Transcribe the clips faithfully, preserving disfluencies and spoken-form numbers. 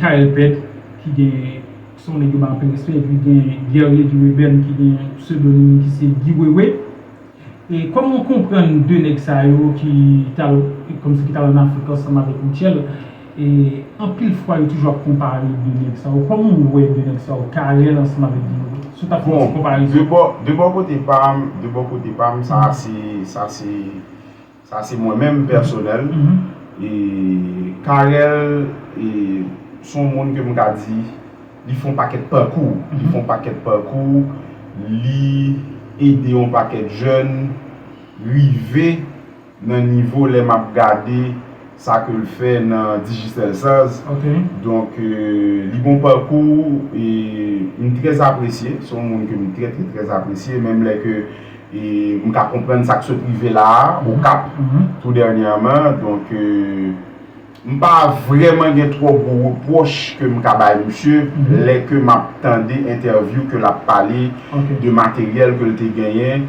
Carel Pèt, ki gen, se yon nèg yo ba anpil respè, epi gen Guerrier du Rebelle, ki gen psedonim ki se Guy Wewe. E kòman w konprann de nèg sa yo ki t al, kòmsi ki t al ann Afrik ansanm avèk Rutshelle, e anpil fwa yo toujou ap konpare de nèg sa yo. Kòman w wè de nèg sa yo, Carel ansanm avèk Guy Wewe? Si w t ap fè yon ti Bon, konparezon. de bò, de bò kote pa m, de bò kote pa m, sa se, sa se, sa se mwen menm pèsonèl. E Carel, e, se yon moun ke m ka di, li fè yon pakèt pakou. Li fè yon pakèt pakou, li ede yon pakèt jèn rive nan nivo lè m ap gade sa ke l fè nan Digicel Saz. Donk, e, li gon pakou, e m trè apresye, se yon moun ke m trè, trè, trè apresye, menm lè ke, e, m ka konprann sa k sot rive la a, Okap, tou dènyèman. Donk, e, m pa vrèman gen twò gwo repwòch ke m ka bay misye lè ke m ap tande entèvyou ke l ap pale de materyèl ke l te genyen,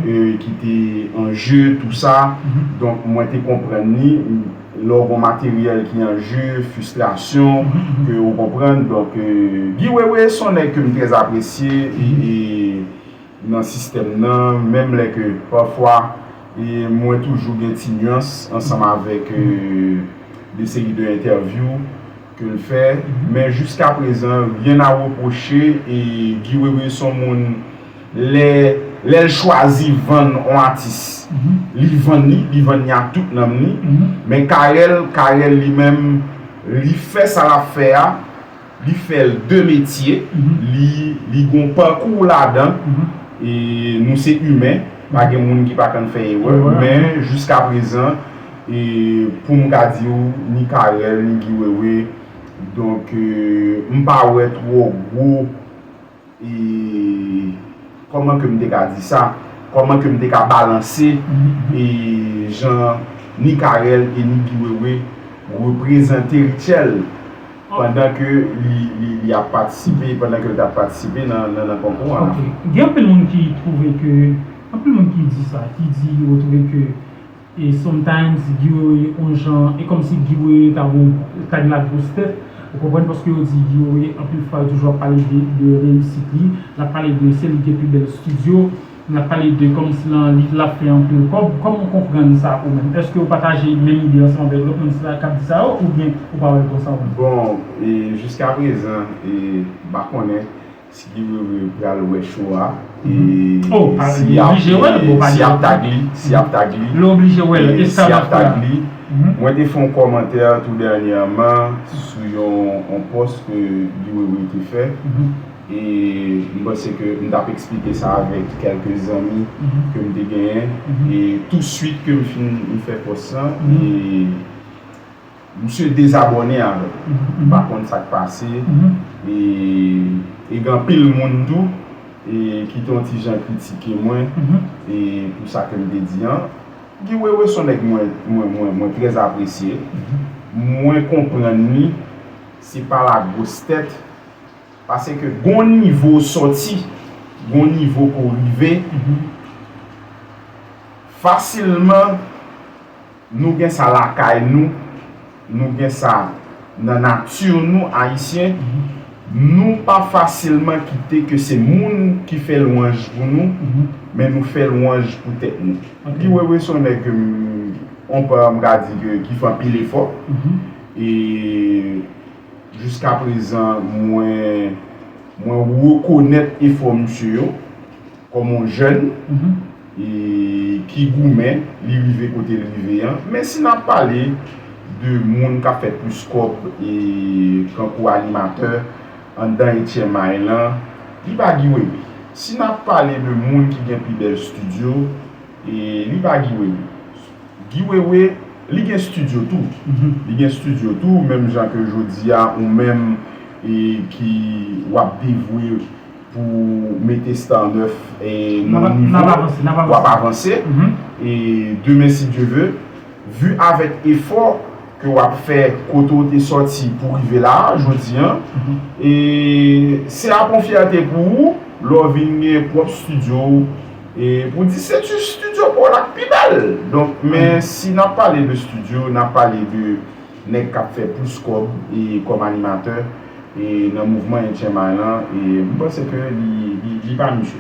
e, ki te an je, tou sa. Donk, mwen te konprann li, lè w gon materyèl ki an je, fristrasyon, ke ou konprann. Donk, e, Guy Wewe se yon nèg ke m trè apresye, e, e, nan sistèm nan, menm lè ke pafwa, e, mwen toujou gen ti nyans ansanm avèk, e, de seri de entèvyou ke l fè, men jiska prezan, rien à reprocher, e Guy Wewe se yon moun, lè, lè l chwazi vann yon atis, li vann li, li vann li ak tout nanm li, men Carel, Carel li menm, li fè sa l ap fè a, li fè l de metye, li, li gon pakou ladan, e nou se imen, pa gen moun ki pa konn fè erè, men jiska prezan, e pou m ka di w, ni Carel, ni Guy Wewe, donk, e, m pa wè twò gwo, e, kòman ke m te ka di sa? Kòman ke m te ka balanse, e, jan ni Carel e ni Guy Wewe reprezante Rutshelle pandan ke li, li, li ap patisipe, pandan ke l t ap patisipe nan, nan, nan konkou an. Ok. Gen anpil moun ki twouve ke, anpil moun ki di sa, ki di yo twouve ke, e sometimes, Guy Wewe, yon jan, e kòmsi Guy Wewe ta gon, ta gen lagwostèt, ou konprann, paske yo di Guy Wewe, anpil fwa, yo toujou ap pale de, de reyisit li, l ap pale de se li ki gen pi bèl estidyo, l ap pale de kòmsi nan liv l ap fè anpil kòb. Kòman w konprann sa ou menm? Èske w pataje menm ide ansanm avèk lòt moun sa k ap di sa yo, oubyen ou pa wè l konsa ou menm? Bon, e jiska prezan, e m pa konnen si Guy Wewe pral wè show a, e si y ap, e si y ap tag li, si y ap tag li, e si y ap tag li. Mwen te fè yon kòmantè tou dènyèman sou yon, yon pòs ke Guy Wewe te fè. E m panse ke m t ap eksplike sa avèk kèlke zanmi ke m te genyen. E touswit ke m fin m fè pòs lan, e misye dezabòne avè m. M pa konn sa k pase. E, e gen anpil moun tou, e ki te yon ti jan kritike mwen, e pou sa ke m te di an. Guy Wewe se yon nèg mwen, mwen, mwen, mwen trè apresye. Mwen konprann li, se pa lagwostèt, paske gon nivo w sòti, gon nivo ke w rive, fasilman, nou gen sa lakay nou, nou gen sa nan nati nou, Ayisyen, nou pa fasilman kite ke se moun ki fè lwanj pou nou, men nou fè lwanj pou tèt nou. Guy Wewe se yon nèg ke m, on pa m ka di ke ki fè anpil efò. E jiska prezan, mwen, mwen rekonèt efò misye yo kòm yon jèn, e ki goumen, li rive kote l rive an. Men si n ap pale de moun k ap fè plis kòb, e kankou animatè anndan H M I lan, li pa Guy Wewe. Si n ap pale de moun ki gen pi bèl estidyo, e li pa Guy Wewe. Guy Wewe, li gen estidyo tou. Li gen estidyo tou, menm jan ke jodi a, ou menm, e ki w ap devwe pou mete Star nèf, e nan nivo, w ap avanse. E demen, si Dye ve, vi avèk efò ke w ap fè kote w te sòti pou rive la a, jodi an, e se ap yon fyète pou ou lè w vin gen pwòp estidyo w, e pou di se ti estidyo pa w la k pi bèl. Donk, men si n ap pale de estidyo, n ap pale de nèg k ap fè plis kòb e kòm animatè e nan mouvman H M I lan, e m panse ke li, li, li pa misye.